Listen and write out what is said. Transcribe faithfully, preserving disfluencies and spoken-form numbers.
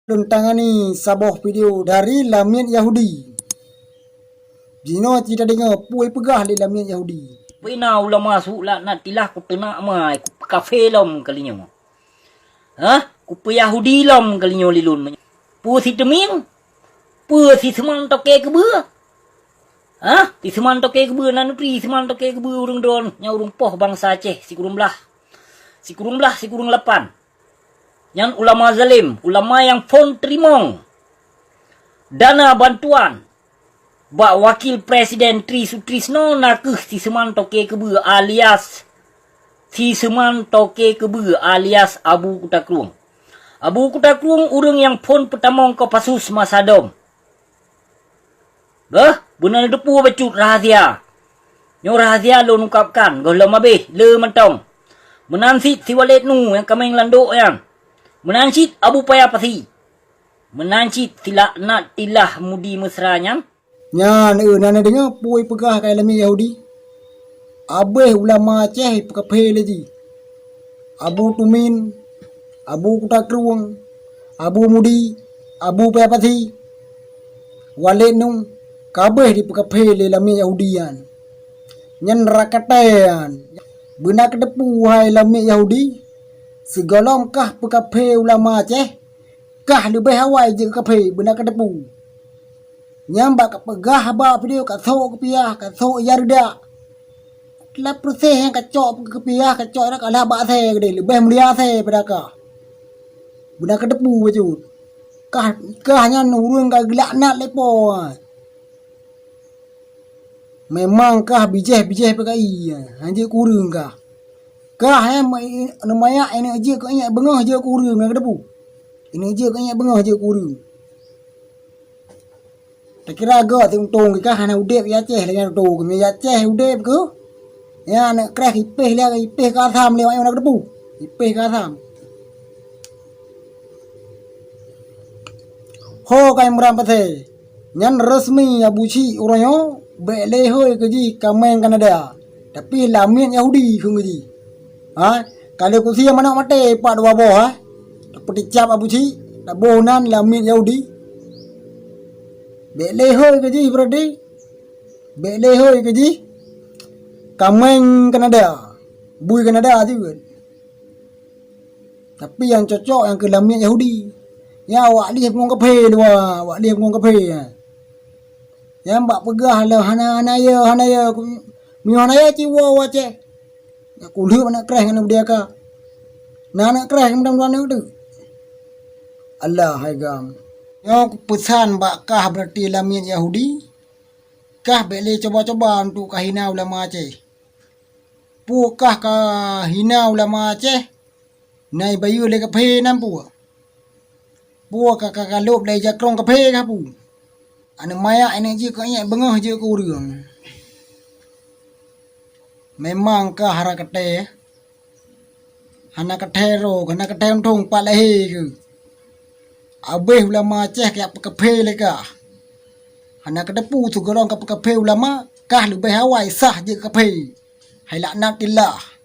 Lôn tangani saboh video dari Lamiet Yahudi. Jinoe ci tadeungoe peue peugah lé Lamiet Yahudi. Bina ulama su laknatillah kuteunak mai, kupeukafe lom kali nyoe. Hah? Kupeuyahudi lom kali nyoe lé lôn. Peue si teumieng? Peue si seuman toke keubeue? Hah? Si seuman toke keubeue, na neutri seuman toke keubeue ureuëng droe, nyang ureuëng poh bansa Aceh sikureueng blaih. Sikureueng blaih, sikureueng lapan. Nyan ulama zalim, ulama nyang phon teurimong dana bantuan bak Wakil Presiden Tri Sutrisno, na kheueh si seuman toke keubeue alias si seuman toke keubeue alias Abu Kuta Krueng. Abu Kuta Krueng ureuëng nyang phon peutamong Kopassus masa dom. Beuh, beuna neuteupeue bacut rahasia. Nyoe rahasia lôn ungkapkan gohlom habéh le mantong. Meunan cit si Waled Nu nyang kaméng landok nyan. Meunan cit Abu Paya Pasi. Meunan cit si laknatillah Mudi Mesra nyan. Nyan, eu, na neudeungoe peue peugah keu Lamiet Yahudi? Abéh ulama Aceh ipeukaphé lé jih. Abu Tumin, Abu Kuta Krueng, Abu Mudi, Abu Paya Pasi, Waled Nu, kabéh dipeukaphé lé Lamiet Yahudi nyan. Nyan rakatée nyan. Beuna kateupeue hai Lamiet Yahudi, sigohlom kah peukaphé ulama Aceh, kah leubeh awai jeuet keu kaphé, beuna kateupeue. Nyang bak kapeugah haba video kasok keupiah, kasok ija reudak. Telah proses nyang kacok keupiah, kacok dak kalah bak asée keudeh, leubeh mulia asée pada kah. Beuna kateupeue bacut. Kah, kah nyan ureuëng ka geulaknat lé Po. Memang kah bijéh-bijéh P K I, hanjeuet keu ureuëng kah. Kah, eh, ma-, i-, i-, neumayak ineuk jeuet keu iék beungoh jeuet keu ureuëng, na kateupeue? Ineuk jeuet keu iék beungoh jeuet keu ureuëng. Takira geuh siuntông keu kah hana udeb di Aceh lagée nyan, tutoe keu mi Aceh udeb keu. Ya, aneuk kreh ipéh lé, ipéh keu asam lé, na kateupeue? Ipéh keu asam. Ho ka Imran Pasé, nyan resmi Abu Chik uroe nyoe bék lé hôi keu jih kaméng Kanada, tapi Lamiet Yahudi kheun keu jih. Ha, ka lheueh kusie manok maté pat dua boh, ha. Tapeuticap Abu Chik, taboh nan Lamiet Yahudi. Bék lé hôi keu jih berarti. Bék lé hôi keu jih kaméng Kanada. Bui Kanada jeuet. Tapi nyang cocok nyang keu Lamiet Yahudi. Nyan awak lieh peungon kaphé luwa, awak lieh peungon kaphé. Nyan bak peugah lé hana, hana ya, hana ya. Meunyoe hana ya ci woe u Aceh. Kulheuek aneuk kreh ngon Abu Diaka. Na aneuk kreh mudah-mudahan aneuk teuk. Allah hai gam. Nyoe peusan bak kah berarti Lamiet Yahudi. Kah bék lé cuba-cuba untuk kahina ulama Aceh. Peue kah ka hina ulama Aceh? Na ibayeue lé kaphé nan peue? Peue ka, ka, ka lôb lé jakrong kaphé kah peue? Aneuk mayak ineuk jeuet keu iék beungoh jeuet keu ureuëng. Memang kah hara katé, hana katé roh, hana katé untông pat lahé keuh. Abéh ulama Aceh kajak peukaphé lé kah. Hana kateupeue sigohlom ka peukaphé ulama, kah leubeh awai sah jeuet kaphé. Hai laknatillah.